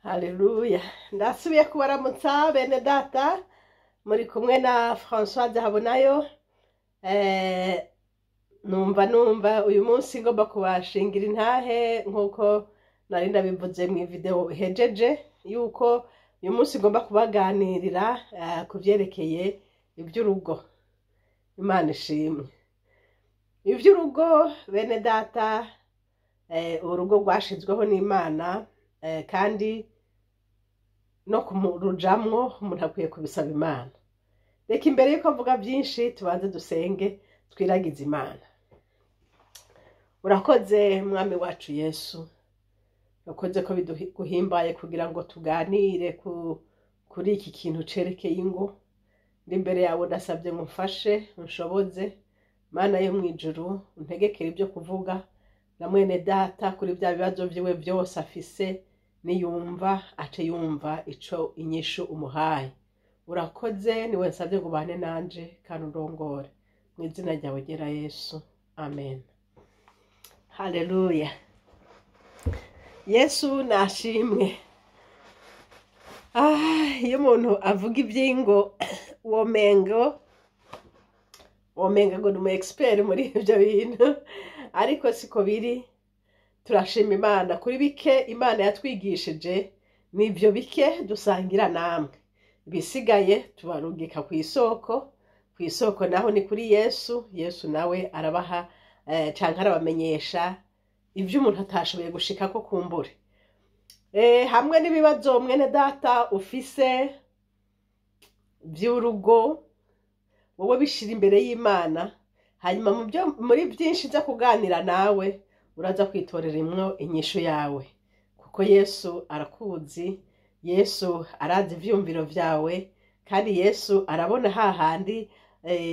Haleluya, ndasubiye kubaramutsa bene data, muri kumwe na Françoise Habonayo. Numva uyu munsi ngomba kubashingira intahe nk'uko nari ndabivuze mu video ihejeje, yuko uyu munsi ngomba kubaganirira ku vyerekeye ivy'urugo. Imana ishimwe. Ivy'urugo bene data, urugo rwashizweho n'Imana, kandi no kumurujamwo umuntu akwiye kubisaba Imana. Reka imbere yuko mvuga byinshi tubanze dusenge twiragize Imana. Urakoze Mwami wacu Yesu, urakoze ko biduhimbaye kugira ngo tuganire kuri iki kintu cerekeye ingo. Ndi imbere yawe ndasabye ngo umfashe, unshoboze, Mana yo mw'ijuru, untegekere ibyo kuvuga na mwene data kuri bya bibazo vyiwe vyose afise, niyumva ace yumva ico inyishu umuhaye. Urakoze, niwe nsabye ngo ubane nanje kandi undongore, mu izina ryawe ryera Yesu, amen. Haleluya, Yesu nashimwe. Iyo umuntu avuga ivy'ingo womenga ngo ni umu expert muri ivyo bintu, ariko siko biri. Turashima Imana kuri bike Imana yatwigishije, nivyo bike dusangira namwe, ibisigaye tubarungika kw'isoko. Kw'isoko naho ni kuri Yesu. Yesu nawe arabaha canke arabamenyesha ivyo umuntu atashoboye gushikako kumbure. Hamwe n'ibibazo mwene data ufise vy'urugo, wowe bishira imbere y'Imana, hanyuma muri byinshi nza kuganira nawe uraza kwitorera imwo inyishu yawe, kuko Yesu arakuzi, Yesu arazi ivyumviro vyawe, kandi Yesu arabona hahandi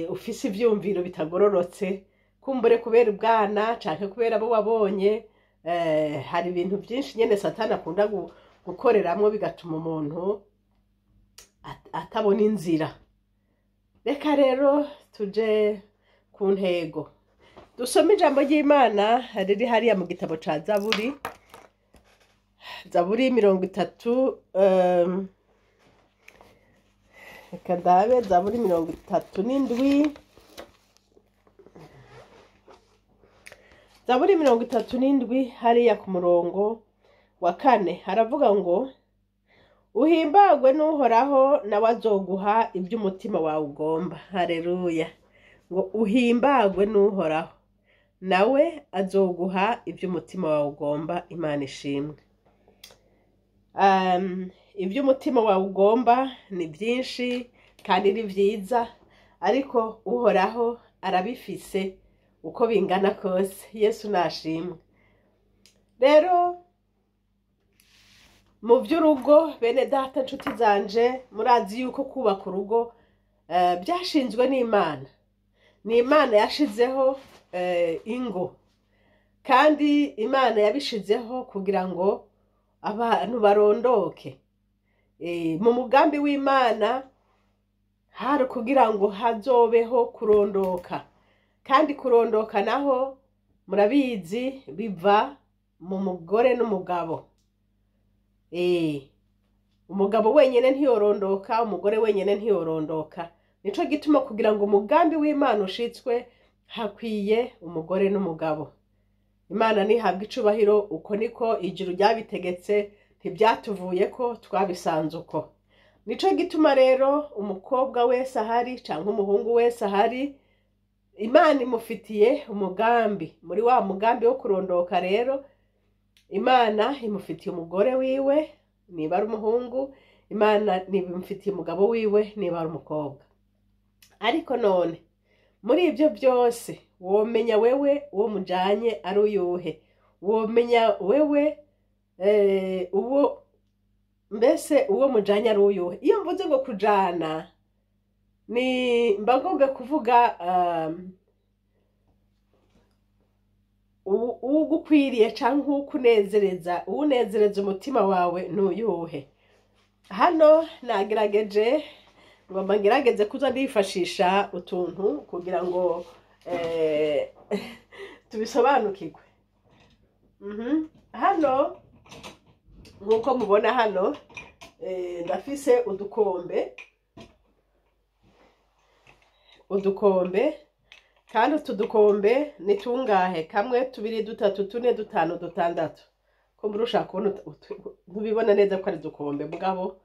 ufise ivyumviro bitagororotse, kumbure kubera ubwana canke kubera abo wabonye. Hari ibintu byinshi nyene Satani akunda gukoreramwo bigatuma umuntu atabona inzira. Reka rero tuje ku ntego, dusome ijambo ry'Imana riri hariya mu gitabo ca Zaburi, Zaburi 30, reka ndabe, Zaburi 37, Zaburi 37 hariya ku murongo wa 4 haravuga ngo: uhimbagwe n'Uhoraho nawe azoguha ivy'umutima wawe ugomba. Haleluya. Ngo uhimbagwe n'Uhoraho nawe azoguha ivy'umutima wawe ugomba. Imana ishimwe. Ivy'umutima wawe ugomba ni byinshi kandi ni vyiza, ariko Uhoraho arabifise uko bingana kose. Yesu nashimwe. Rero mu vy'urugo bene data nshuti zanje, murazi yuko kubaka urugo byashinzwe n'Imana. Ni Imana yashizeho ingo, kandi Imana yabishizeho kugira ngo abantu barondoke. Mu mugambi w'Imana hari kugira ngo hazobeho kurondoka, kandi kurondoka naho murabizi biva mu mugore n'umugabo. Umugabo wenyene ntiyorondoka, umugore wenyene ntiyorondoka. Nico gituma kugira ngo umugambi w'Imana ushitswe hakwiye umugore n'umugabo. Imana nihabwa icubahiro, uko niko ijuru ryabitegetse, ntibyatuvuyeko, twabisanze uko. Nico gituma rero umukobwa wese ahari canke umuhungu wese ahari, Imana imufitiye umugambi. Muri wa mugambi wo kurondoka rero, Imana imufitiye umugore wiwe niba ari umuhungu, Imana imufitiye umugabo wiwe niba ari umukobwa. Ariko none muri ivyo byose womenya wewe uwo mujanye ari uyuhe? Womenya wewe uwo mbese uwo mujanye ari uyuhe? Iyo mvuze ngo kujana, ni mba ngombwa kuvuga ugukwiriye canke ukunezereza, uwunezereza umutima wawe n'uyuhe? Hano nagerageje, ngomba ngerageze kuza ndifashisha utuntu kugira ngo tubisobanukirwe. Hano Nk'uko mubona hano, ndafise udukombe, kandi utu dukombe ni tungahe? Kamwe, tubiri, dutatu, tune, dutanu, dutandatu. Ko mbura ushaka kubona, ntubibona neza ko ari dukombe, mugabo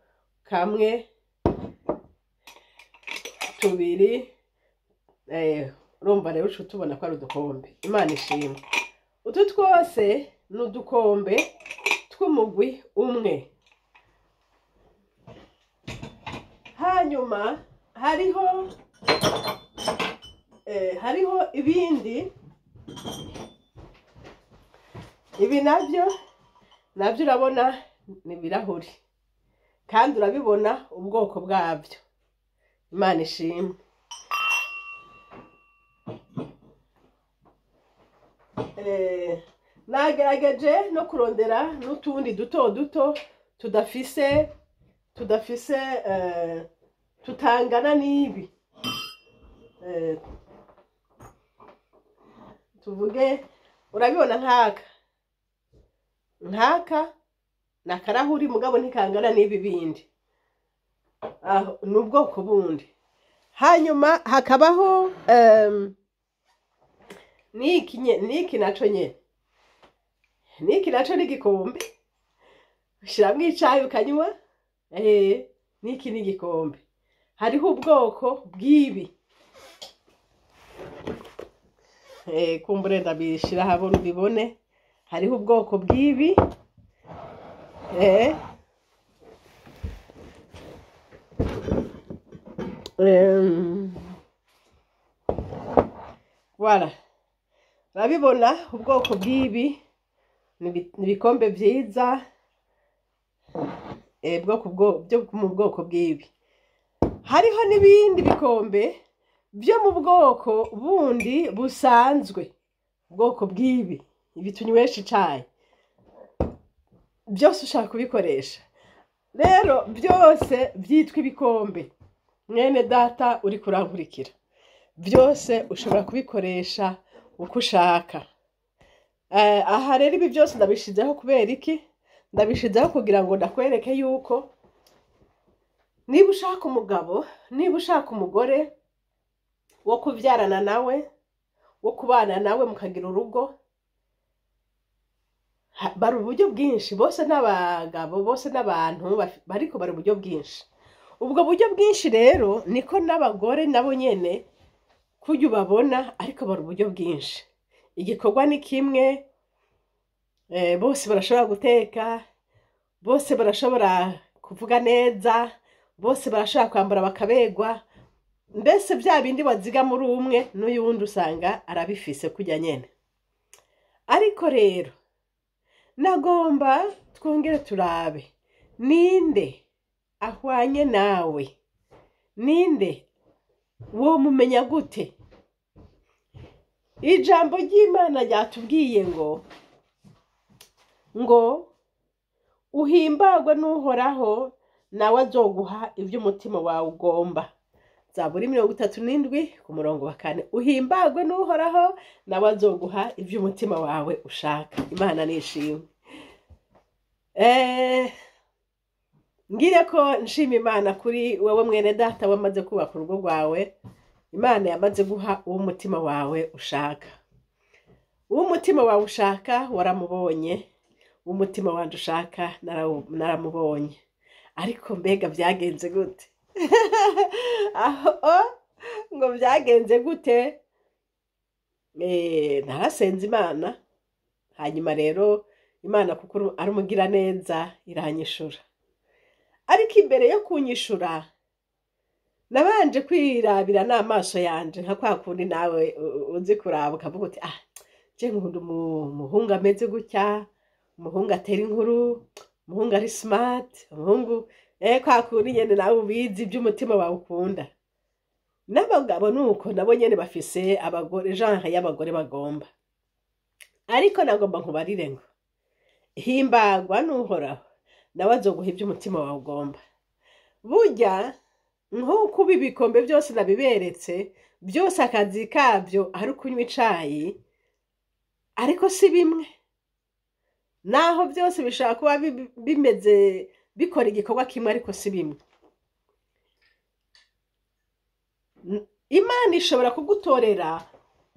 kamwe, tubiri, urumva rero uca utubona ko ari udukombe. Imana ishimwe. Utu twose ni udukombe tw'umugwi umwe. Hanyuma hariho ibindi, ibi nabyo urabona ni ibirahuri, kandi urabibona ubwoko bwabyo. Imana ishimwe. Nagerageje no kurondera n'utundi duto duto tudafise tutangana n'ibi. Tuvuge urabibona nkaka ni akarahuri, mugabo ntikangana n'ibi bindi, aho ni ubwoko bundi. Hanyuma hakabaho niki naco nyene, niki naco ni igikombe, ushiramwo icayi ukanywa. Niki ni igikombe. Hariho ubwoko bw'ibi, kumbure ndabishira habona ubibone. Hariho ubwoko bw'ibi, voilà, urabibona ubwoko bw'ibi ni ibikombe vyiza, bwoko byo mu bwoko bw'ibi. Hariho n'ibindi bikombe byo mu bwoko bundi busanzwe, ubwoko bw'ibi, ibi tunywesha icayi, byose ushaka kubikoresha. Rero byose byitwa ibikombe. Mwene data uri kurankurikira, byose ushobora kubikoresha uko ushaka. Aha rero ibi byose ndabishizeho kubera iki? Ndabishizeho kugira ngo ndakwereke yuko niba ushaka umugabo, niba ushaka umugore wo kubyarana nawe, wo kubana nawe mukagira urugo, bari uburyo bwinshi. Bose n'abagabo, bose n'abantu, bariko bari uburyo bwinshi. Ubwo buryo bwinshi rero niko n'abagore nabo nyene kurya ubabona, ariko bari uburyo bwinshi. Igikorwa ni kimwe, bose barashobora guteka, bose barashobora kuvuga neza, bose barashobora kwambara bakabegwa. Mbese bya bindi waziga muri umwe n'uyu wundi usanga arabifise kurya nyene. Ariko rero nagomba twongere turabe ninde ahwanye nawe, ninde wo mumenya gute? Ijambo ry'Imana ryatubwiye ngo uhimbagwe n'Uhoraho, nawe azoguha ibyo umutima wawe ugomba. Zaburi 37 ku murongo wa 4. Uhimbagwe n'Uhoraho, nawe azoguha ibyo umutima wawe ushaka. Imana nishimwe. Ngire ko nshima Imana kuri wewe mwene data wamaze kubaka urugo rwawe. Imana yamaze guha uwo umutima wawe ushaka. Uwo umutima wawe ushaka waramubonye, uwo umutima wanje ushaka naramubonye. Ariko mbega byagenze gute? Aho ngo byagenze gute? Narasenze Imana, hanyuma rero Imana kuko ari umugira neza iranyishura. Ariko imbere yo kunyishura nabanje kwirabira n'amaso yanje, nka kwa kundi nawe uzi kuraba ukavuga uti ah, je nkunda umuhungu ameze gutya, umuhungu atera inkuru, umuhungu ari smart, umuhungu kwa kundi nyene nawe ubizi iby'umutima wawe ukunda. N'abagabo nuko nabo nyene bafise abagore, genre y'abagore bagomba. Ariko nagomba nkubarire ngo himbagwa n'Uhoraho, nawe azoguha iby'umutima wawe ugomba. Burya nk'uko ubu ibikombe byose nabiberetse, byose akazi kabyo ari ukunywa icayi, ariko si bimwe. Naho byose bishobora kuba bimeze bikora igikorwa kimwe, ariko si bimwe. Imana ishobora kugutorera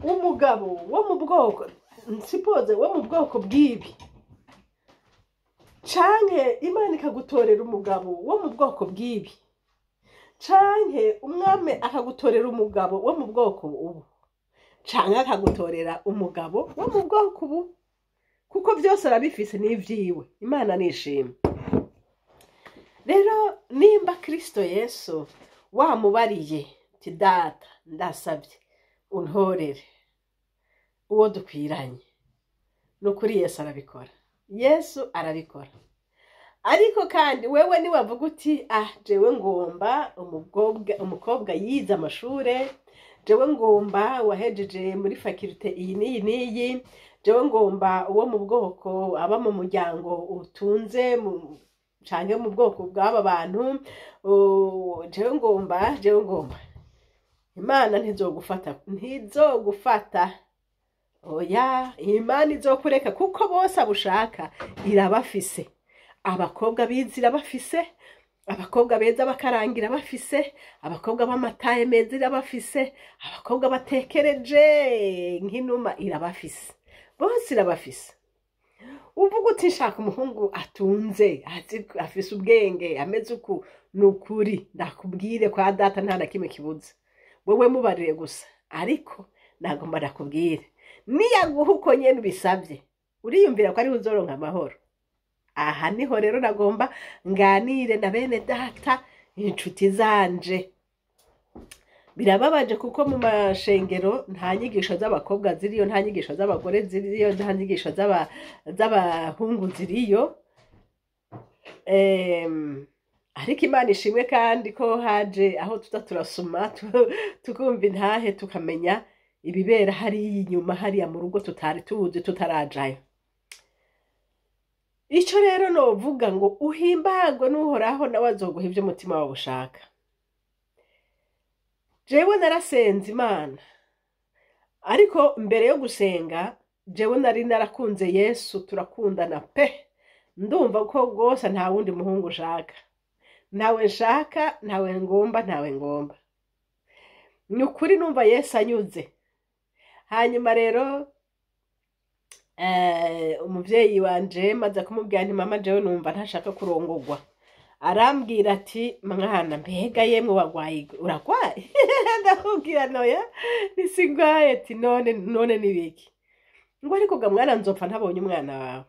umugabo wo mu bwoko nsipoze wo mu bwoko bw'ibi, canke Imana ikagutorera umugabo wo mu bwoko bw'ibi, canke umwami akagutorera umugabo wo mu bwoko ubu, canke akagutorera umugabo wo mu bwoko ubu, kuko byose arabifise n'ivyiwe. Imana nishimwe. Rero nimba Kristo Yesu wamubariye ati data ndasabye untorere uwo dukwiranye, ni ukuri Yesu arabikora. Yesu arabikora. Ariko kandi wewe niwavuga uti ah jewe ngomba umukobwa yize amashure, jewe ngomba wahejeje muri faculté iyi n'iyi n'iyi, jewe ngomba uwo mu bwoko aba mu muryango utunze canke mu bwoko bw'aba bantu, jewe ngomba. Imana ntizogufata. Oya, Imana izokureka, kuko bose abushaka irabafise. Abakobwa bize irabafise, abakobwa beza bakarangira bafise, abakobwa b'amataye meza irabafise, abakobwa batekereje nk'inuma irabafise, bose irabafise. Uvuga uti nshaka umuhungu atunze, afise ubwenge, ameze uku, ni ukuri ndakubwire kwa data nta na kimwe kibuze. Wewe mubarire gusa, ariko nagomba ndakubwire niyaguha uko nyene ubisabye, uriyumvira ko ariho uzoronka amahoro. Aha niho rero nagomba nganire na bene data, inshuti zanje. Birababaje kuko mu mashengero nta nyigisho z'abakobwa ziriyo, nta nyigisho z'abagore ziriyo, nta nyigisho z'abahungu ziriyo. Ariko Imana ishimwe kandi ko haje aho tuza turasoma tukumva intahe, tukamenya ibibera hariya inyuma, hariya mu rugo tutari tuzi, tutarajayo. Ico rero novuga ngo uhimbagwe n'Uhoraho, nawe azoguha ivyo umutima wawe ushaka. Jewe narasenze Imana, ariko mbere yo gusenga jewe nari narakunze Yesu, turakundana pe. Ndumva ko rwose nta wundi muhungu ushaka, ntawe nshaka, ntawe ngomba, ntawe ngomba. Ni ukuri numva Yesu anyuze. Hanyuma rero umuvyeyi wanje maze kumubwira nti mama jewe numva ntashaka kurongogwa, arambwira ati mwana mbega yemwe wagwaye, uragwaye? Ndamubwira noya nisingwaye. Ati none nibiki? Ngo ariko ga mwana nzopfa ntabonye umwana wawe.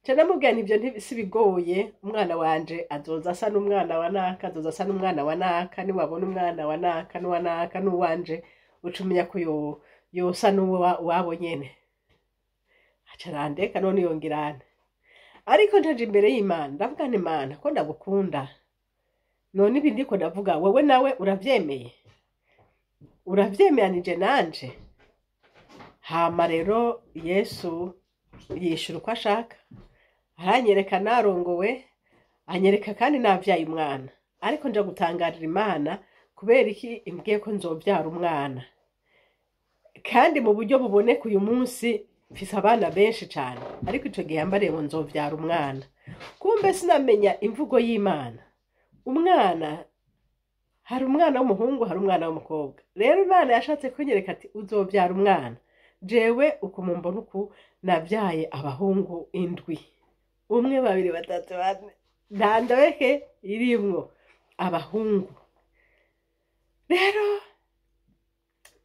Nca ndamubwira nti ivyo si bigoye, umwana wanje azoza asa n'umwana wa naka, azoza asa n'umwana wa naka, niwabona umwana wa naka n'uwa naka n'uwanje uca umenya ko yosa n'uwabo nyene. Aca arandeka none yongerana. Ariko ntaje imbere y'Imana ndavuga nti Imana ko ndagukunda, none ibi ndiko ndavuga wewe nawe uravyemeye, uravyemeranije nanje? Hama rero Yesu yishura uko ashaka, aranyereka narongowe, anyereka kandi navyaye umwana. Ariko nja gutangarira Imana kubera iki imbwiye ko nzovyara umwana, kandi mu buryo buboneka uyu munsi mfise abana benshi cane, ariko ico gihe yambariye ngo nzovyara umwana. Kumbe sinamenya imvugo y'Imana. Umwana, hari umwana w'umuhungu, hari umwana w'umukobwa. Rero Imana yashatse kunyereka ati uzovyara umwana. Jewe uku mumbona uku navyaye abahungu 7, 1 2 3 4, nta ndabeke irimwo abahungu. Rero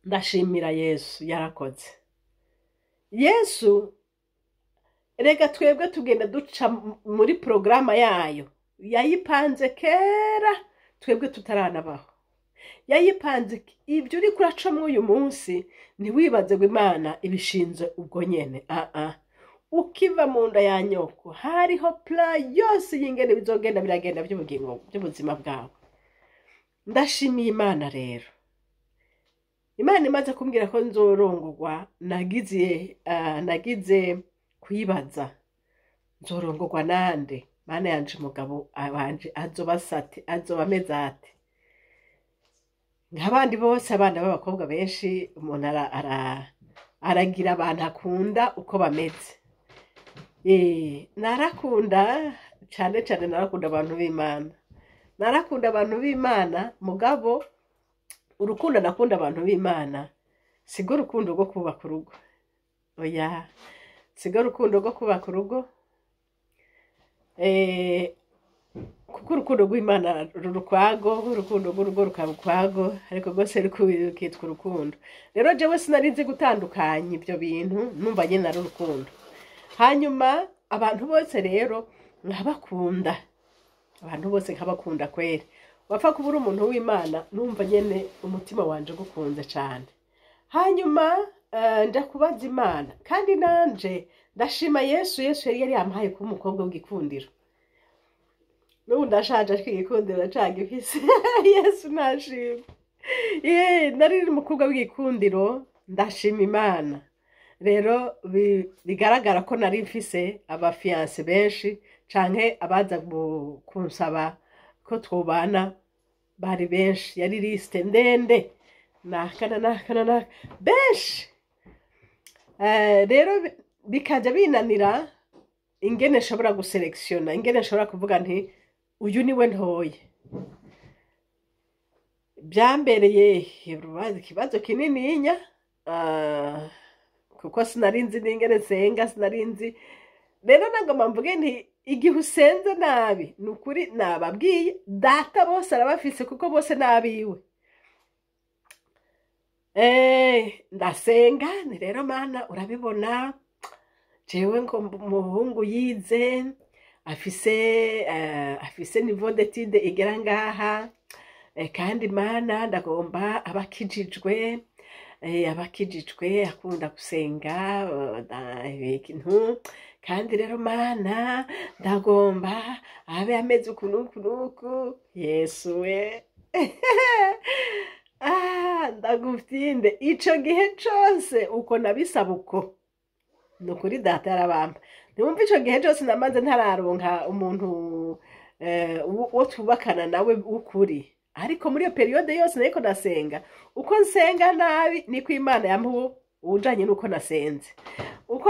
ndashimira Yesu yarakoze. Yesu rega twebwe tugenda duca muri programa yayo, yayipanze kera twebwe tutaranabaho. Yayipanze ibyo uri kuracamwo uyu munsi, ntiwibaze ngo Imana ibishinze ubwo nyene. Ukiva mu nda ya nyoko hariho plan yose y'ingene bizogenda biragenda by'ubugingo by'ubuzima bwawe. Ndashimiye Imana rero. Imana imaze kumbwira ko nzorongogwa, nagize kuyibaza nzorongogwa nande? Mana yanje umugabo wanje azoba sate, azoba ameze ate? Nk'abandi bose abana b'abakobwa benshi umuntu aragira abantu akunda uko bameze. Narakunda cane cane, narakunda abantu b'Imana, narakunda abantu b'Imana. Mugabo urukundo nakunda abantu b'Imana sigo urukundo rwo kubaka urugo, oya, sigo urukundo rwo kubaka urugo. Kuko urukundo rw'Imana ruri ukwago, urukundo rw'urugo rukaba ukwago, ariko rwose rukitwa urukundo. Rero jewe sinari nzi gutandukanya ibyo bintu, numva nyine ari urukundo. Hanyuma abantu bose rero nkabakunda, abantu bose nkabakunda kweri. Wapfa kuba uri umuntu w'Imana, numva nyene umutima wanje ugukunze cane. Hanyuma nja kubaza Imana, kandi nanje ndashima Yesu. Yesu yari yampaye kuba umukobwa w'igikundiro. N'ubu ndashaje, ariko igikundiro cagifise. Yesu ntashima. Ye, nari umukobwa w'igikundiro, ndashima Imana. Rero bigaragara ko nari mfise aba fiancés benshi, canke abaza kunsaba ko twobana bari benshi. Yari liste ndende, naka na naka na naka, benshi. Rero bikaja binanira ingene nshobora gusélectionna, ingene nshobora kuvuga nti uyu niwe ntoye. Byambereye ikibazo kinininya, kuko sinari nzi n'ingene nsenga, sinari nzi. Rero nagomba mvuge nti igihe usenze nabi, ni ukuri nababwiye, Data bose arabafise, kuko bose n'abiwe. Ndasenga ni rero: "Mana, urabibona, jewe ngo umuhungu yize, afise niveau d'étude igera ngaha, kandi Mana ndagomba abakijijwe, abakijijwe, akunda gusenga, ibintu. Kandi rero Mana ndagomba abe ameze uku n'uku n'uku." Yesu we, ah, ndagufyinde! Ico gihe cose uko nabisaba uko, ni ukuri Data yarabampa. Ntiwumva, ico gihe cose namaze ntararonka umuntu wo twubakana nawe w'ukuri. Ariko muri iyo période yose nariko ndasenga, uko nsenga nabi niko Imana yampa uwo uwujanye n'uko nasenze. Uko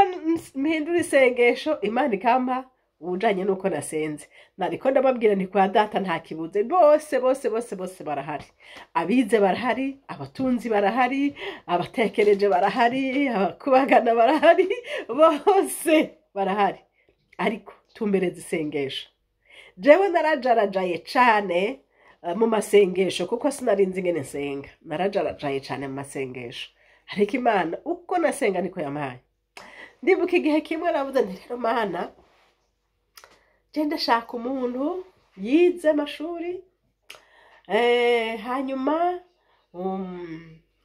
mpindura isengesho, Imana ikampa uwujanye n'uko nasenze. Nariko ndababwira nti kwa Data nta kibuze, bose bose bose bose barahari. Abize barahari, abatunzi barahari, abatekereje barahari, abakubagana barahari, bose barahari, ariko tumbereza isengesho. Jewe narajarajaye cane mu masengesho, kuko sinarinzi ingene nsenga. Narajarajaye cane mu masengesho, ariko Imana uko nasenga niko yampaye. Ndibuka igihe kimwe navuze nti: "Rero Mana, je ndashaka umuntu yize amashuri, hanyuma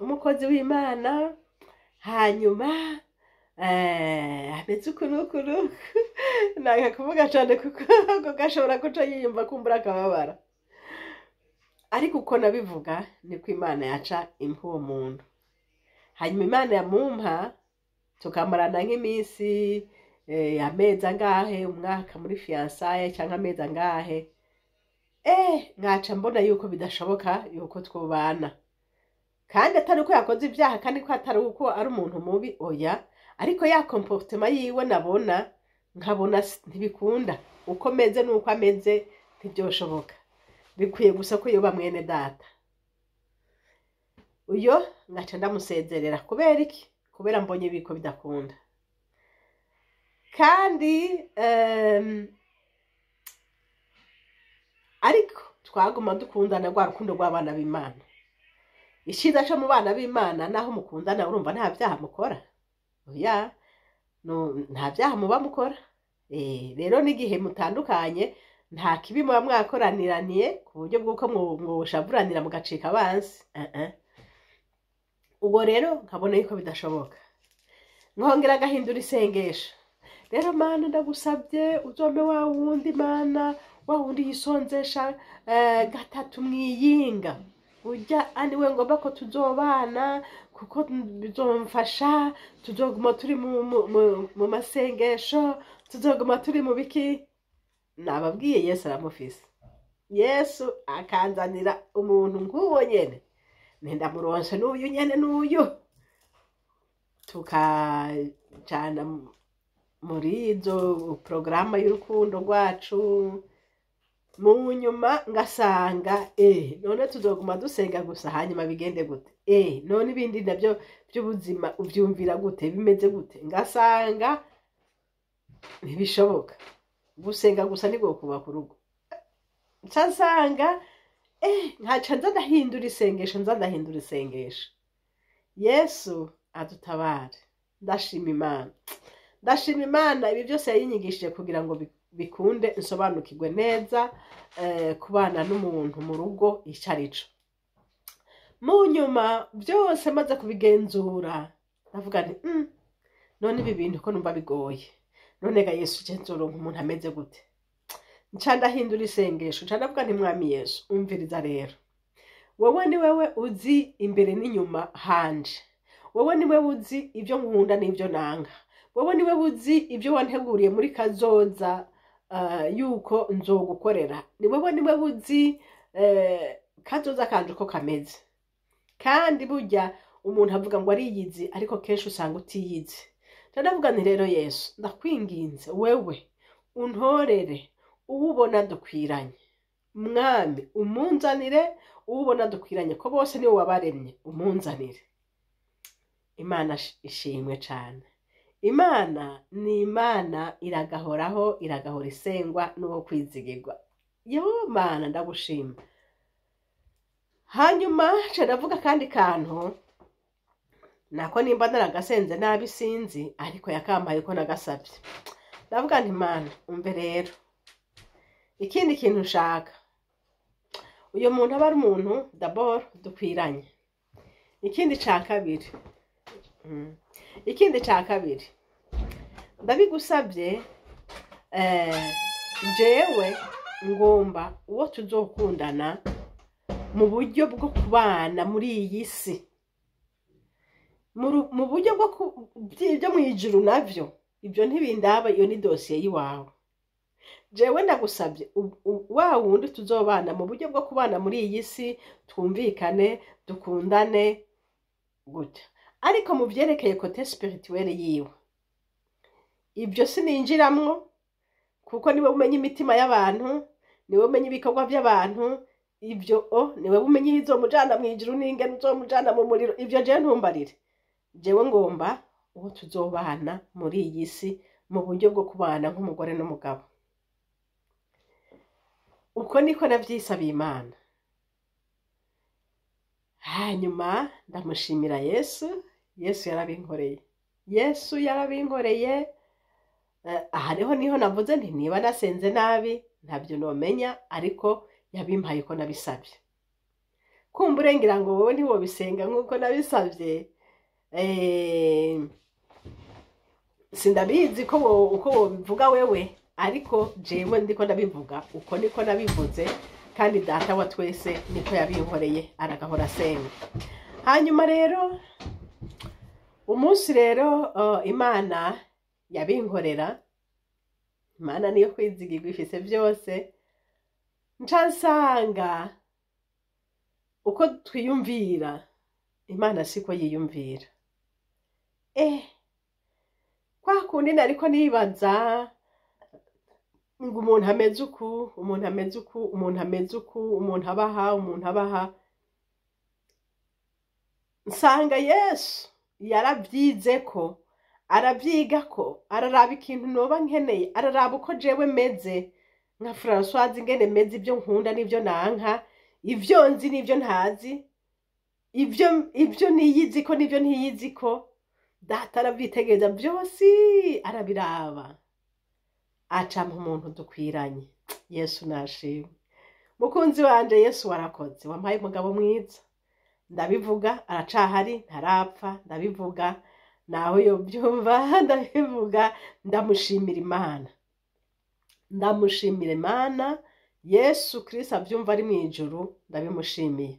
umukozi w'Imana, hanyuma ameze uku n'uku n'uku." Nanga kuvuga cane kuko ako gashobora guca yiyumva kumbura akababara, ariko uko nabivuga niko Imana yaca impa uwo muntu. Hanyuma Imana yamumpa, tukamarana nk'iminsi, amezi angahe, umwaka muri fiançailles cyangwa amezi angahe, nkaca mbona yuko bidashoboka yuko twobana. Kandi atari uko yakoze ibyaha, kandi ko atari uko ari umuntu mubi, oya, ariko ya comportement yiwe nabona, nkabona ntibikunda. Uko meze n'uko ameze ntibyoshoboka, bikwiye gusa ko yoba mwene Data. Uyo ngaca ndamusezerera. Kubera iki? Kubera mbonye biko bidakunda. Kandi ariko twaguma dukundana rwa rukundo rw'abana b'Imana. Icyiza cyo mu bana b'Imana, naho mukundana, urumva nta byaha mukora, oya, no, nta byaha muba mukora. Rero n'igihe mutandukanye nta kibi muba mwakoraniraniye ku buryo bw'uko mwoshavuranira mugacika abansi. Ubwo rero nkabona yuko bidashoboka, nkongera agahindura isengesho. "Rero Mana, ndagusabye uzombe wa wundi, Mana, wa wundi yisonzesha gatatu mwiyinga, ujya aniwe ngomba ko tuzobana, kuko bizomfasha, tuzoguma turi mu masengesho, tuzoguma turi mu biki." Nababwiye, Yesu aramufise. Yesu akanzanira umuntu nk'uwo nyene, ntindamuronse n'uyu nyene, n'uyu tukajana. Muri izo porogaramu y'urukundo rwacu, mu nyuma ngasanga none tuzoguma dusenga gusa, hanyuma bigende gute? None ibindi nabyo by'ubuzima ubyumvira gute, bimeze gute? Ngasanga ntibishoboka, gusenga gusa nibwo kubaka urugo. Nca nsanga nkaca nza ndahindura isengesho, nza ndahindura isengesho. Yesu adutabare. Ndashima Imana, ndashima Imana. Ibi byose yayinyigishije kugira ngo bikunde nsobanukirwe neza kubana n'umuntu mu rugo icyo ari cyo. Mu nyuma byose maze kubigenzura, ndavuga nti: None ibi bintu ko numva bigoye, none ga Yesu, nzoronka umuntu ameze gute?" Nca ndahindura isengesho, nca ndavuga nti: "Mwami Yesu, umviriza rero, wowe ni wewe uzi imbere n'inyuma hanje, wowe ni wewe uzi ibyo nkunda n'ibyo nanga, wowe ni wewe uzi ibyo wanteguriye muri kazoza yuko nzogukorera, ni wowe, ni wewe uzi kazoza kanje uko kameze." Kandi burya umuntu avuga ngo ariyizi, ariko kenshi usanga utiyizi. Ndavuga nti: "Rero Yesu, ndakwinginze, wewe untorere uwo ubona dukwiranye. Mwami, umunzanire uwo ubona dukwiranye, ko bose niwe wabaremye, umunzanire." Imana ishimwe cane. Imana ni Imana, iragahoraho, iragahora isengwa n'uwo kwizigirwa. Yo Mana, ndagushima. Hanyuma nca ndavuga akandi kantu nako, nimba naragasenze nabi sinzi, ariko yakampaye ko nagasabye. Ndavuga nti: "Mana, umve rero, ikindi kintu nshaka, uyu muntu aba ari umuntu d'abord dukwiranye. Ikindi ca kabiri, ikindi ca kabiri, ndabigusabye, jewe ngomba uwo tuzokundana mu buryo bwo kubana muri iyi si, mu buryo bwo byo mu ijuru navyo ibyo ntibindaba, iyo ni dosiye y'iwawe. Jewe ndagusabye wa wundi tuzobana mu buryo bwo kubana muri iyi si, twumvikane, dukundane gutya, ariko mu vyerekeye côté spirituel yiwe, ibyo sininjiramwo, kuko niwe umenya imitima y'abantu, niwe umenya ibikorwa by'abantu, ibyo o niwe umenya iyo izomujana mu ijuru n'ingene uzomujana mu muriro. Ibyo jewe ntumbarire. Jewe ngomba uwo tuzobana muri iyi si mu buryo bwo kubana nk'umugore n'umugabo." Uko niko navyisabiye Imana. Hanyuma ndamushimira Yesu. Yesu yarabinkoreye, Yesu yarabinkoreye. Aha niho navuze nti niba nasenze nabi ntabyo nomenya, ariko yabimpaye uko nabisabye. Kumbure ngira ngo wowe ntiwobisenga nk'uko nabisabye. Sindabizi ko uko wobivuga wewe, ariko jewe ndiko ndabivuga uko niko nabivuze, kandi Data wa twese niko yabinkoreye, aragahora asenga. Hanyuma rero umunsi rero Imana yabinkorera, Imana niyo kwizigirwa, ifise byose. Nca nsanga uko twiyumvira, Imana siko yiyumvira. Kwa kundi nariko nibaza ngo umuntu ameze uku, umuntu ameze uku, umuntu ameze uku, umuntu abaha, umuntu abaha, nsanga Yesu yarabyize ko arabyiga, ko araraba ikintu noba nkeneye, araraba uko jewe meze nka Francoise, ingene meze, ibyo nkunda n'ibyo nanka, ibyo nzi n'ibyo ntazi, ibyo niyizi ko n'ibyo ntiyizi ko. Data arabyitegereza byose, arabiraba, acampa umuntu dukwiranye. Yesu nashimwe. Mukunzi wanje, Yesu warakoze, wampaye umugabo mwiza. Ndabivuga, aracahari, ntarapfa. Ndabivuga nawe yobyumva, ndabivuga. Ndamushimira Imana, ndamushimira Imana. Yesu Kristo abyumva ari mu ijuru, ndabimushimiye.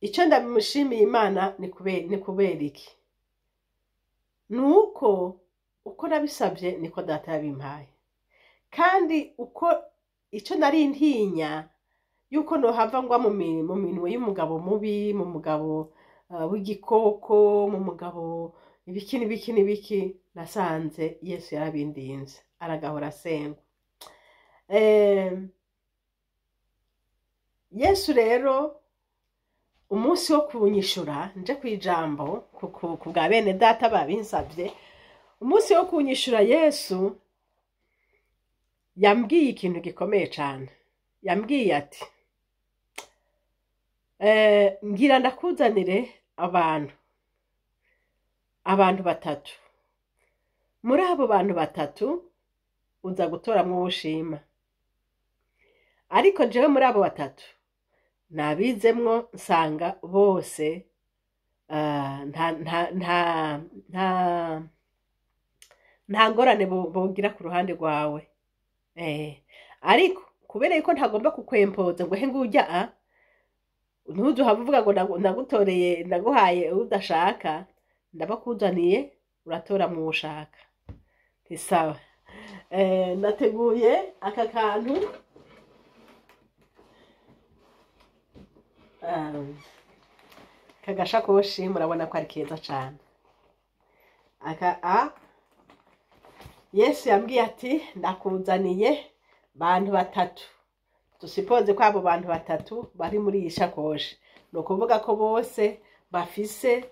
Icyo ndabimushimiye Imana ni kubera iki? Ni uko uko nabisabye niko Data yabimpaye, kandi uko icyo nari ntinya yuko nohava ngwa mu minwe y'umugabo mubi, mu mugabo. w'igikoko, mu mugabo ibiki n'ibiki n'ibiki. Nasanze Yesu yarabindinze, aragahora asengwa. Yesu rero umunsi wo kunyishura, nje kwijambo ku bwa bene data babinsabye, umunsi wo kunyishura Yesu yambwiye ikintu gikomeye cyane. Yambwiye ati ngira ndakuzanire abantu batatu, muri abo bantu batatu uza gutoramwo uwo ushima, ariko jewe muri abo batatu nabizemwo nsanga bose nta nta nta nta nta ngorane bogira ku ruhande rwawe. Ariko kubera yuko ntagomba kukwempoza ngo he ngurya a ntuzuhave uvuga ngo nagutoreye, naguhaye udashaka, ndabakuzaniye uratora mu ushaka. Ntisawa, nateguye aka kantu kagashakoshi, murabona ko ari keza cane. Aka a Yesu yambwiye ati ndakuzaniye bantu batatu, dusipoze ko abo bantu batatu bari muri iyi shakoshi, ni ukuvuga ko bose bafise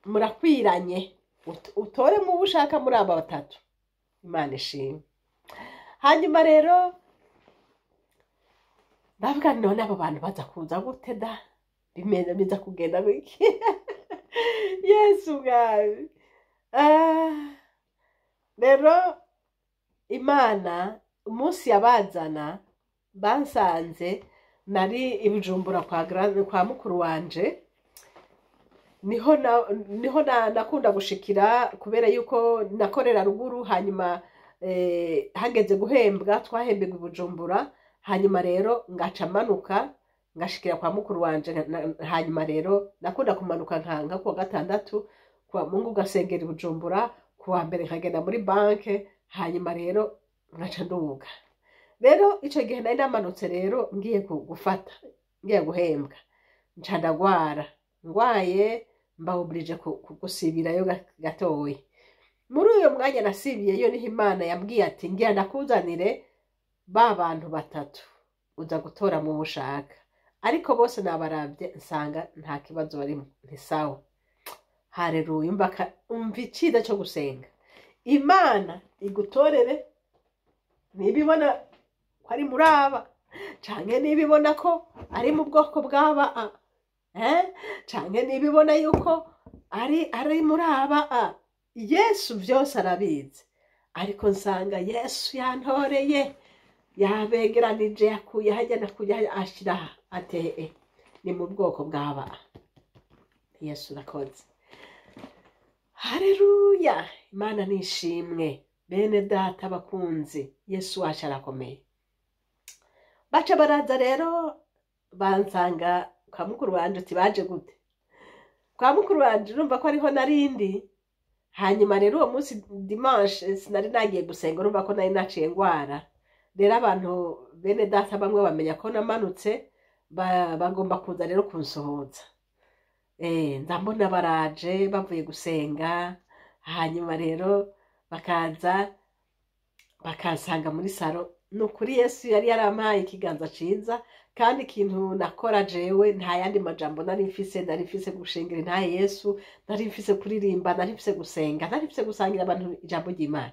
murakwiranye, utore mu ushaka muri aba batatu. Imana ishimwe. Hanyuma rero ndavuga none abo bantu baza kuza gute da, bimeze biza kugenda biki? Yesu bwawe. Rero Imana umunsi yabazana bansanze nari i Bujumbura kwa mukuru wanje, niho nakunda gushikira kubera yuko nakorera ruguru. Hanyuma hageze guhembwa twahembegwa i Bujumbura, hanyuma rero ngaca manuka ngashikira kwa mukuru wanje. Hanyuma rero nakunda kumanuka nka kuwa gatandatu, kuwa Mungu gasengera i Bujumbura, kuwa mbere nkagenda muri banke, hanyuma rero ngaca nduga. Rero ico gihe nari namanutse rero ngiye gufata, ngiye guhembwa, nca ndagwara, ngwaye mba obligé gusibirayo gatoyi. Muri uyo mwanya nasibiyeyo niho Imana yambwiye ati ngira ndakuzanire ba bantu batatu, uza gutora mu ushaka, ariko bose nabaravye nsanga nta kibazo barimo. Ntisawa, hareruya. Umva iciza cyo gusenga, Imana igutorere nibibona ko ari muri aba, canke nibibona ko ari mu bwoko bw'aba a, canke nibibona yuko ari muri aba a. Yesu vyose arabizi, ariko nsanga Yesu yantoreye, yabegeranije, yakuye hajya nakuye hajya ashira aha, ate ni mu bwoko bw'aba a. Yesu urakoze, haleluya. Imana nishimwe. Bene data bakunzi, Yesu wacu arakomeye. Baca baraza rero bansanga kwa mukuru wanje. Uti baje gute kwa mukuru wanje? Urumva ko ariho narindi. Hanyuma rero uwo munsi dimanche sinari nagiye gusenga, urumva ko nari naciye ngwara. Rero abantu bene data bamwe bamenya ko namanutse, bagomba kuza rero kunsohoza. Ndambona baraje bavuye gusenga, hanyuma rero bakaza bakansanga muri saro. Ni ukuri Yesu yari yarampaye ikiganza ciza, kandi ikintu nakora jewe nta yandi majambo nari mfise, nari mfise gushingira intahe Yesu, nari mfise kuririmba, nari mfise gusenga, nari mfise gusangira abantu ijambo ry'Imana.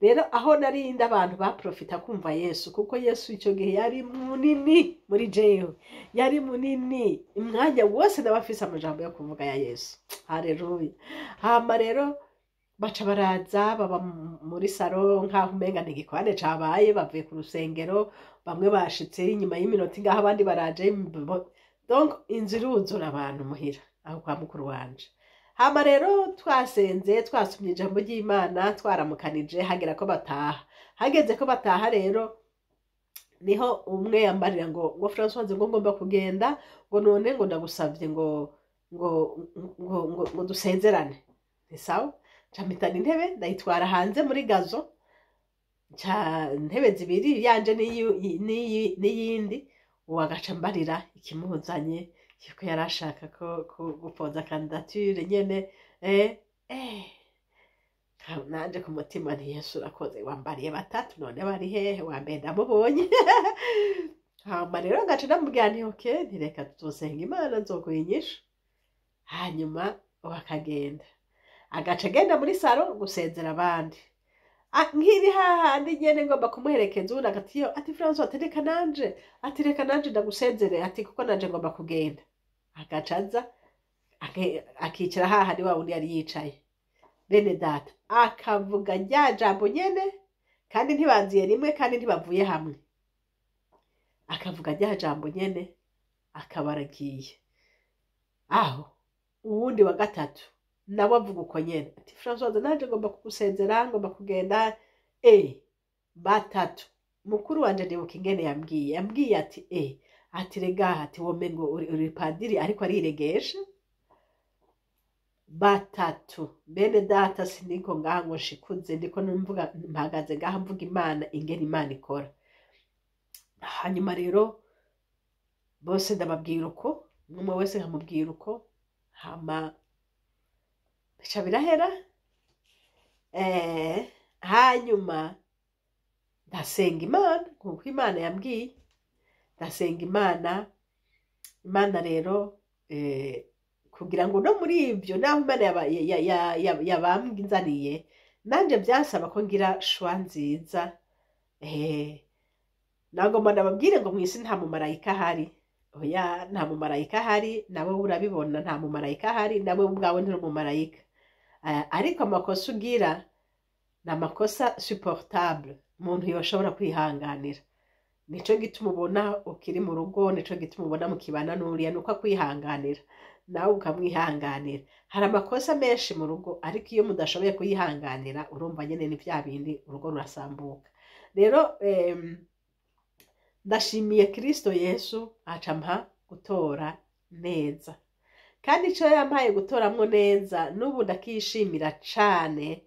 Rero aho narindi abantu baprofita kumva Yesu, kuko Yesu ico gihe yari munini muri jewe, yari munini, umwanya wose naba mfise amajambo yo kuvuga ya Yesu. Haleluya. Hama rero baca baraza baba muri saro nkaho umenga ntigikwane cabaye, bavuye ku rusengero, bamwe bashitse inyuma y'iminota ingaho, abandi baraje, donc inzu iruzura abantu muhira aho kwa mukuru wanje. Hama rero twasenze, twasomye ijambo ry'Imana, twaramukanije, hagera ko bataha. Hageze ko bataha rero niho umwe yambarira ngo Françoise, ngo ngomba kugenda, ngo none ngo ndagusavye ngo dusezerane. Ni sawa, nca mpitana intebe ndayitwara hanze muri gazon, nca intebe zibiri, yanje n'iyindi. Uwo agaca mbarira ikimuzanye. Yuko yari ashaka ko gupoza candidature nyene. eh eh Nanje ku mutima nti: "Yesu urakoze, wambariye batatu, none bari hehe? Wa mbere ndamubonye." Hama rero ngaca ndamubwira nti: "Okay," nti: "Reka tuzosenga Imana, nzoguha inyishu." Hanyuma akagenda, agaca agenda muri salon gusezera abandi. Nkiri hahandi nyene ngomba kumuherekeza, ubundi agati yo ati: "Francois," ati: "Reka nanje," ati: "Reka nanje ndagusezere," ati: "Kuko nanje ngomba kugenda." Agaca aza akicara hahandi wa wundi yari yicaye. Bene data, akavuga rya jambo nyene, kandi ntibaziye rimwe, kandi ntibavuye hamwe. Akavuga rya jambo nyene, akaba aragiye. Aho uwundi wa gatatu nawe avuga uko nyene, ati: "Francoise, nanje ngomba kugusezera, ngomba kugenda." Batatu. Mukuru wanje ndibuka ingene yambwiye ati ati: "Rega," ati: "womengo uri padiri ariko ariregesha." Batatu, bene data. Siniko ngaha ngo nshikuze, ndiko numvuga, mpagaze ngaha mvuga Imana, ingene Imana ikora. Hanyuma rero bose ndababwira uko, umwe wese nkamubwira uko, hama bica birahera. Hanyuma ndasenga Imana nkuko Imana yambwiye, ndasenga Imana. Imana rero, kugira ngo no muri ibyo, naho Imana yabambwinzaniye, nanje byasaba ko ngira choix nziza. Nagomba ndababwire ngo mw'isi nta mumarayika ahari. Oya, nta mumarayika ahari. Nawe urabibona, nta mumarayika ahari, nawe ubwawe nturi umumarayika. Ariko amakosa ugira ni amakosa supportable, umuntu yoshobora kwihanganira. Nico gituma ubona ukiri mu rugo, nico gituma ubona mukibana n'uriya, nuko akwihanganira, nawe ukamwihanganira. Hari amakosa menshi mu rugo, ariko iyo mudashoboye kuyihanganira, urumva nyene ni vya bindi, urugo rurasambuka. Rero ndashimiye Kristo Yesu aca mpa gutora neza, kandi ico yampaye gutoramwo neza n'ubu ndakishimira cane.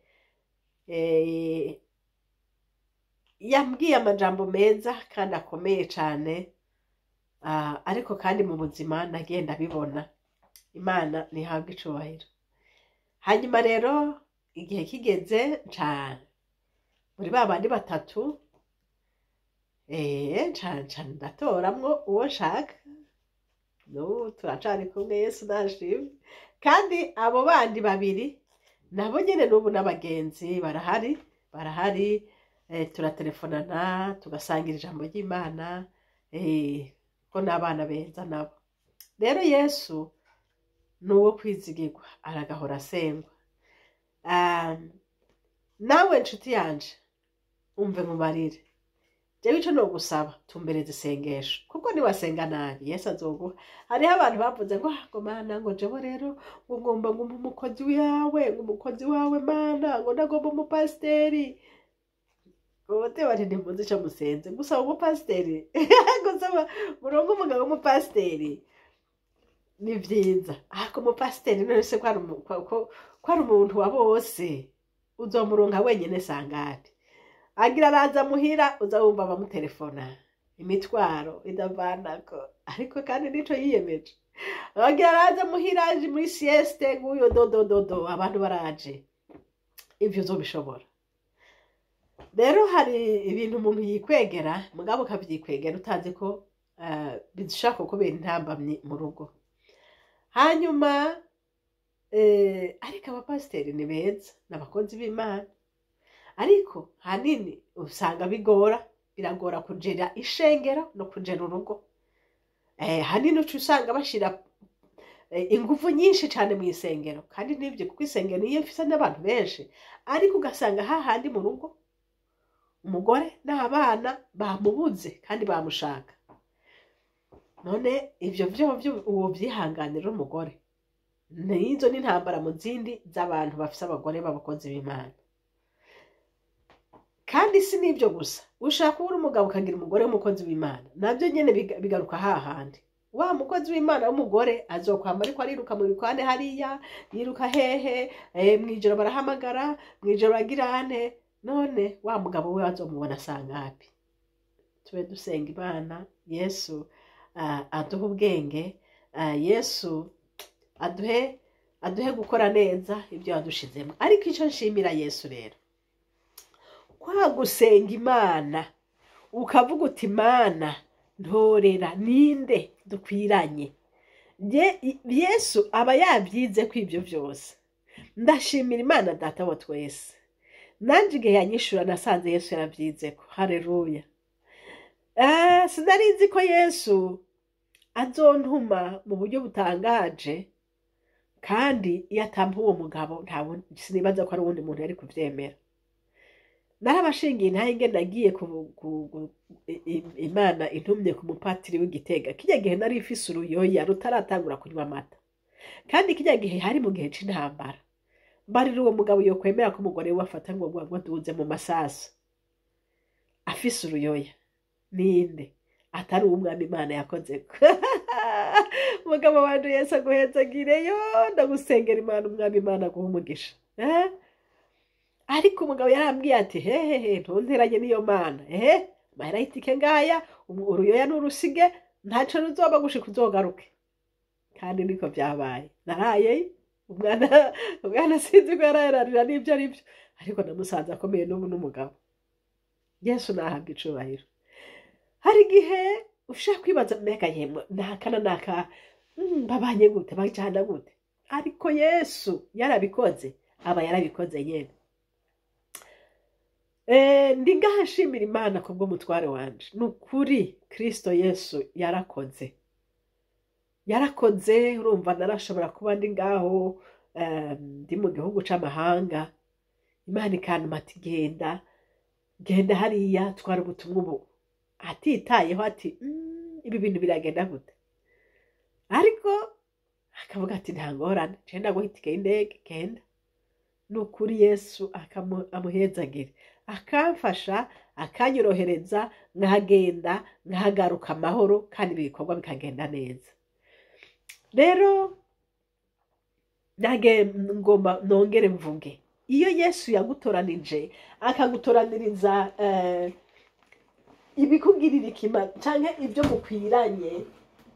Yambwiye amajambo meza kandi akomeye cane, ariko kandi mu buzima nagiye ndabibona. Imana ntihabwe icubahiro. Hanyuma rero igihe kigeze, nca muri ba bandi batatu, nca ndatoramwo uwo nshaka. N'ubu turacari kumwe, Yesu nashimwe. Kandi abo bandi babiri nabo nyene n'ubu n'abagenzi, barahari, barahari. Turatelefonana, tugasangira ijambo ry'Imana, ko n'abana beza nabo. Rero Yesu ni uwo kwizigirwa, aragahora asengwa. Nawe nshuti yanje, umve mubarire, jewe ico nogusaba, tumbereza isengesho, kuko niwasenga nabi Yesu azoguha. Hariho abantu bavuze ngo: "Ah, ngo Mana, ngo jewe rero ngo ngomba ngo umpe umukozi wawe, ngo umukozi wawe Mana, ngo ndagomba umupasiteri." Bote bati: "Ntimuzi ico musenze." Gusaba umupasiteri, gusaba murongo umugabo w'umupasiteri ni vyiza, ariko umupasiteri none se ko ari umuntu wa bose, uzomuronka wenyene sangapi? Agira araza muhira, uza wumva bamutelefona imitwaro idavanako, ariko kandi nico yiyemeje. Agira araza muhira, aje muri sieste, nguyo dodododo, abantu baraje. Ivyo uzobishobora? Rero hari ibintu umuntu yikwegera, mugabo ukavyikwegera utazi ko bishobora kukubera intambamyi mu rugo. Hanyuma ariko abapasiteri ni beza, ni abakozi b'Imana, ariko hanini usanga bigora, biragora kujera ishengero no kujera urugo. Hanini uca usanga bashira ingufu nyinshi cane mu isengero, kandi nibyo, kuko isengero niyo ifise n'abantu benshi, ariko ugasanga hahandi mu rugo umugore n'abana bamubuze kandi bamushaka. None ivyo vyovyo uwo vyihanganira? Umugore nizo n'intambara mu zindi z'abantu bafise abagore b'abakozi b'Imana. Kandi si n'ibyo gusa, ushaka kubura umugabo ukagira umugore w'umukozi w'Imana, nabyo nyene bigaruka hahandi wa mukozi w'Imana w'umugore azokwama ariko ariruka mu bikwane hariya, yiruka hehe, mw'ijoro barahamagara, mw'ijoro bagirane. None wa mugabo we azomubona sangapi? Tube dusenga Imana, Yesu aduha ubwenge. Yesu aduhe gukora neza ibyo yadushizemo. Ariko icyo nshimira Yesu rero, kwa gusenga Imana ukavuga uti Imana ntorera ninde dukwiranye, Yesu aba yabyize ko ibyo byose. Ndashimira Imana Data wa twese, nanjye igihe yanyishura nasanze Yesu yarabyize ko. Haleluya. Sinari nzi ko Yesu azontuma mu buryo butangaje, kandi iyo atampa uwo mugabo sinibaza ko ari uwundi muntu yari kuvyemera. Narabashingiye ntahe nagiye Imana intumye ku mupatiri w'Igitega. Kirya gihe nari mfise uruyoya rutaratangura kunywa amata, kandi kirya gihe hari mu gihe c'intambara. Mbarira uwo mugabo yokwemera ko umugore we afata ngo ngo aduze mu masasu afise uruyoya, ninde atari uw'Umwami Imana yakozeko? Mugabo wanje Yesu aguhezagireyo, ndagusengera Imana, Umwami Imana aguhe umugisha. Ariko umugabo yarambwiye ati hehehe, ntunteranye n'iyo Mana, ehe amahera y'itike ngaya, uruyoya n'urusige, ntaco ruzoba gushika uzogaruke. Kandi niko vyabaye, naraye umwana sinzi ko yarayararira n'ibyo ari byo, ariko namusanze akomeye n'ubu n'umugabo. Yesu nahabwa icubahiro. Hari igihe ushaka kwibaza mbega yemwe naka na naka babanye gute, bajana gute, ariko Yesu yarabikoze, aba yarabikoze nyene. Ndi ngaha nshimira Imana kubw'umutware wanje. Ni ukuri Kristo Yesu yarakoze, yarakoze. Urumva narashobora kuba ndi ngaho ndi mu gihugu c'amahanga, Imana ikantuma ati genda, genda hariya twara ubutumwa ubu, atitayeho ati ibi bintu biragenda gute, ariko akavuga ati nta ngorane, je ndaguha itike y'indege, genda. Ni ukuri Yesu amuhezagire, akamfasha, akanyorohereza, nkagenda nkagaruka amahoro, kandi ibikorwa bikagenda neza. Rero nage ngomba nongere mvuge, iyo Yesu yagutoranije akagutoraniriza ibikugirira ikima canke ibyo mukwiranye,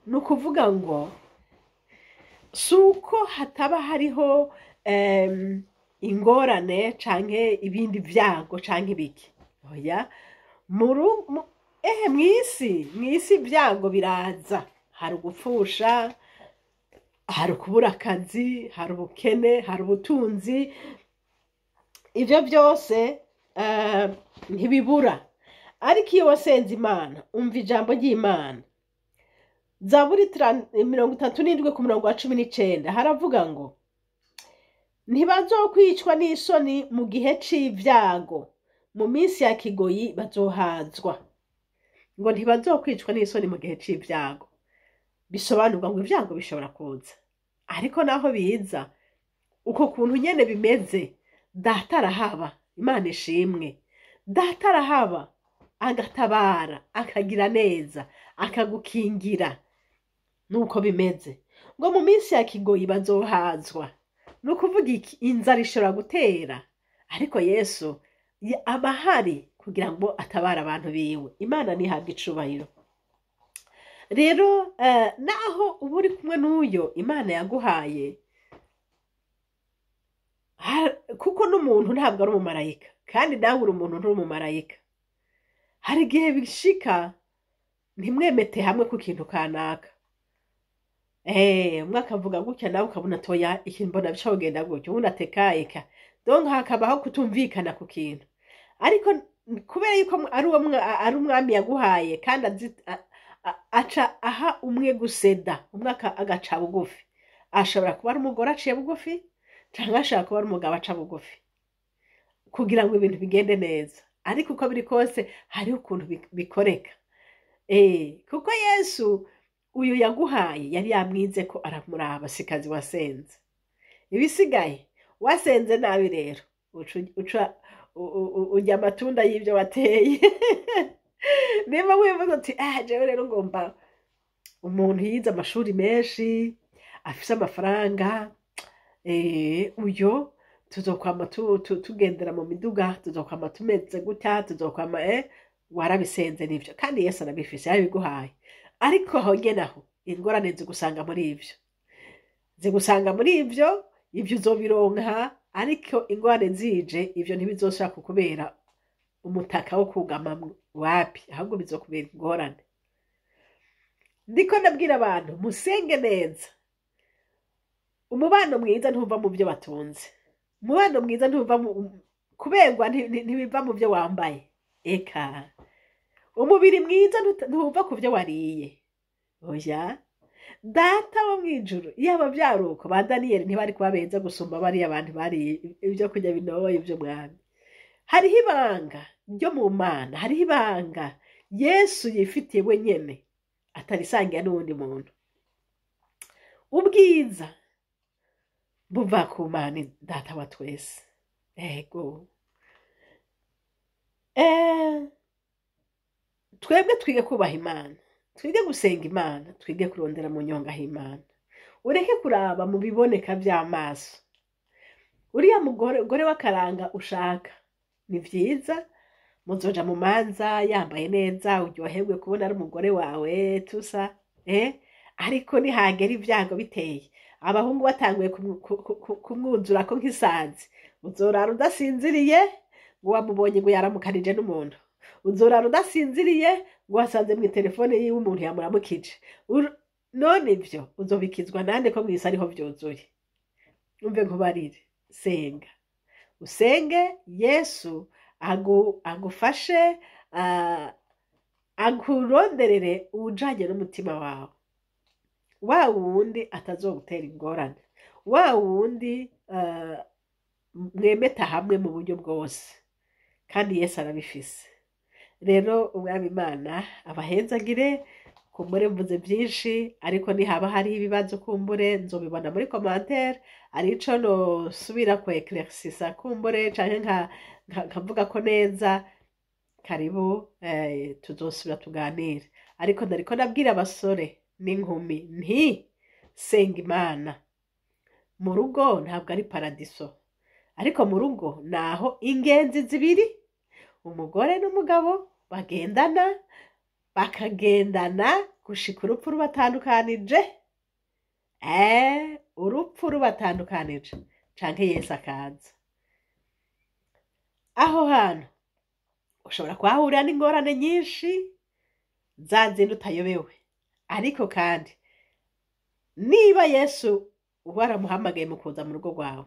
ni ukuvuga ngo si uko hataba hariho ingorane canke ibindi vyago canke ibiki, oya. Mw'isi ibyago biraza, hari ugupfusha, hari ukubura akazi, hari ubukene, hari ubutunzi, ivyo byose ntibibura. Ariko iyo wasenze Imana, umva ijambo ry'Imana, Zaburi 37 ku murongo wa 19 haravuga ngo ntibazokwicwa n'isoni mu gihe c'ivyago, mu minsi ya kigoyi bazohazwa. Ngo ntibazokwicwa n'isoni mu gihe c'ivyago, bisobanurwa ngo ivyago bishobora kuza, ariko naho biza uko kuntu nyene bimeze, Data arahaba. Imana ishimwe, Data arahaba, agatabara, akagira neza, akagukingira. Nuko bimeze ngo mu minsi ya kigoyi bazohazwa. Ni ukuvuga iki? Inzara ishobora gutera, ariko Yesu aba ahari kugira ngo atabare abantu biwe. Imana ntihabwe icubahiro. Rero naho uba uri kumwe n'uyo Imana yaguhaye, kuko n'umuntu ntabwo ari umumarayika, kandi nawe uri umuntu nturi umumarayika. Hari igihe bishika ntimwemete hamwe ku kintu kanaka, umwe akavuga gutya nawe ukabona toya ikintu mbona bica kugenda gutya, ubundi atekayeka, donc hakabaho kutumvikana ku kintu. Ariko kubera yuko ari umwami yaguhaye, kandi aca aha umwe guseda, umwe agaca bugufi. Ashobora kuba ari umugore aciye bugufi, canke ashobora kuba ari umugabo aca bugufi, kugira ngo ibintu bigende neza. Ariko uko biri kose hariho ukuntu bikoreka. Kuko Yesu uyu yaguhaye yari yamwize ko aramuraba, sikazi wasenze. Ibisigaye wasenze nabi rero uca urya amatunda y'ibyo wateye. Niba wivuze uti jewe rero ngomba umuntu yize amashuri menshi, afise amafaranga, uyo tuzokwama tugendera mu miduga, tuzokwama tumeze gutya, tuzokwama warabisenze nivyo, kandi Yesu arabifise, yarabiguhaye. Ariko aho nyene aho Ingorane zigusanga muri ivyo, zigusanga muri ivyo. Ivyo uzobironka, ariko ingorane zije, ivyo ntibizosubira kukubera umutaka wo kugamamwo, wapi, ahubwo bizokubera ingorane. Ndiko ndabwira abantu musenge neza. Umubano mwiza ntuva mu byo batunze. Umubano mwiza ntuva mu kuberwa, ntibiva mu byo wambaye. Eka, umubiri mwiza ntuva ku byo wariye, oya. Data wo mw'ijuru, iyaba byari uko, ba Daniyeli ntibari kuba beza gusumba bariya bantu bariye ibyo kurya binoye iby'umwami. Hariho ibanga ryo mu Mana, hariho ibanga Yesu yifitiye wenyene, atarisangira n'uwundi muntu. Ubwiza buva ku Mana Data wa twese. Ego, twebwe twige kubaha Imana, twige gusenga Imana, twige kurondera mu nyonga h'Imana. Ureke kuraba mu biboneka vy'amaso. Uriya mugore w'akaranga ushaka ni vyiza, muzoja mu manza yambaye neza, uryoherwe kubona ari umugore wawe tusa, ariko nihagera ibyago biteye, abahungu batanguye kumwuzurako nk'isazi, uzorara udasinziriye ngo wamubonye ngo yaramukanije n'umuntu. Uzorara udasinziriye ngo wasanze mu telefone yiwe umuntu yamuramukije. None ivyo uzobikizwa nande, ko mw'isi ariho vyuzuye? Umve nkubarire, senga, usenge Yesu agufashe, akuronderere uwujanye n'umutima wawe, wa wundi atazogutera ingorane, wa wundi mwemeta hamwe mu buryo bwose. Kandi Yesu arabifise. Rero Umwami Imana abahezagire. Kumbure mvuze byinshi, ariko nihaba hariho ibibazo, kumbure nzobibona muri commentaire, arico nosubira ku éclaircissa kumbure, canke nkavuga ko neza. Karibu, tuzosubira tuganire. Ariko ndariko nabwira abasore n'inkumi nti: senga Imana. Mu rugo ntabwo ari paradiso, ariko mu rugo naho ingenzi zibiri, umugore n'umugabo, bagendana, bakagendana gushika urupfu rubatandukanije, urupfu rubatandukanije canke Yesu akaza. Aho hantu ushobora kuhahurira n'ingorane nyinshi, za zindi utayobewe. Ariko kandi niba Yesu waramuhamagaye mu kuza mu rugo rwawe,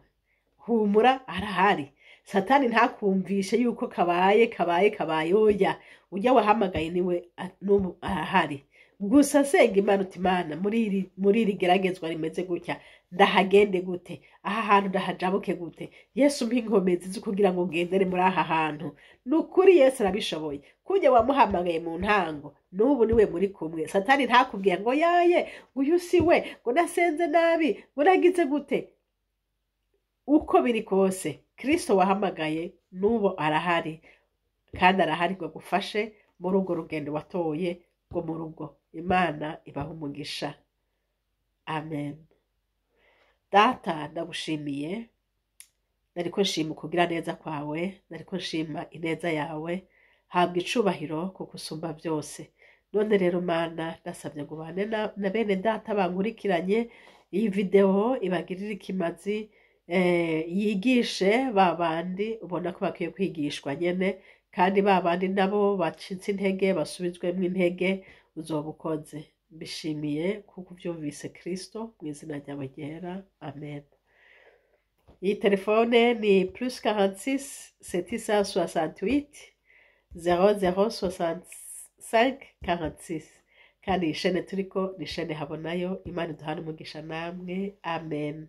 humura, arahari. Satani ntakumvishe yuko kabaye, kabaye, kabaye. Oya, ujya wahamagaye niwe n'ubu arahari. Gusa senga Imana uti: Imana, muri iri geragezwa rimeze gutya, ndahagende gute? Aha hantu ndahajabuke gute? Yesu, mpa inkomezi zo kugira ngo ngendere muri aha hantu. Ni ukuri Yesu arabishoboye. Kujya wamuhamagaye mu ntango, n'ubu niwe muri kumwe. Satani ntakubwiye ngo yaye, ngo uyu si we, ngo nasenze nabi, ngo nagize gute. Uko biri kose, Kristo wahamagaye n'ubu arahari, kandi arahari ngo agufashe muri urwo rugendo watoye rwo mu rugo. Imana ibaha umugisha. Amen. Data, ndagushimiye. Nariko nshima ukugira neza kwawe, nariko nshima ineza yawe. Habwa icubahiro kuko usumba byose. None rero Mana, ndasabye ngo ubane na bene data bankurikiranye. Iyi video ibagirire ikimazi, yigishe ba bandi ubona ko bakwiye kwigishwa nyene, kandi ba bandi nabo bacitse intege basubizwemo intege. Uzoba ukoze. Mbishimiye kuko ubyumvise, Kristo, mu izina ryawe ryera, amen. Iyi telefone ni plus 46 768 00 65 46. Kandi iyi chaîne turiko ni chaîne Habonayo. Imana iduhane umugisha namwe. Amen.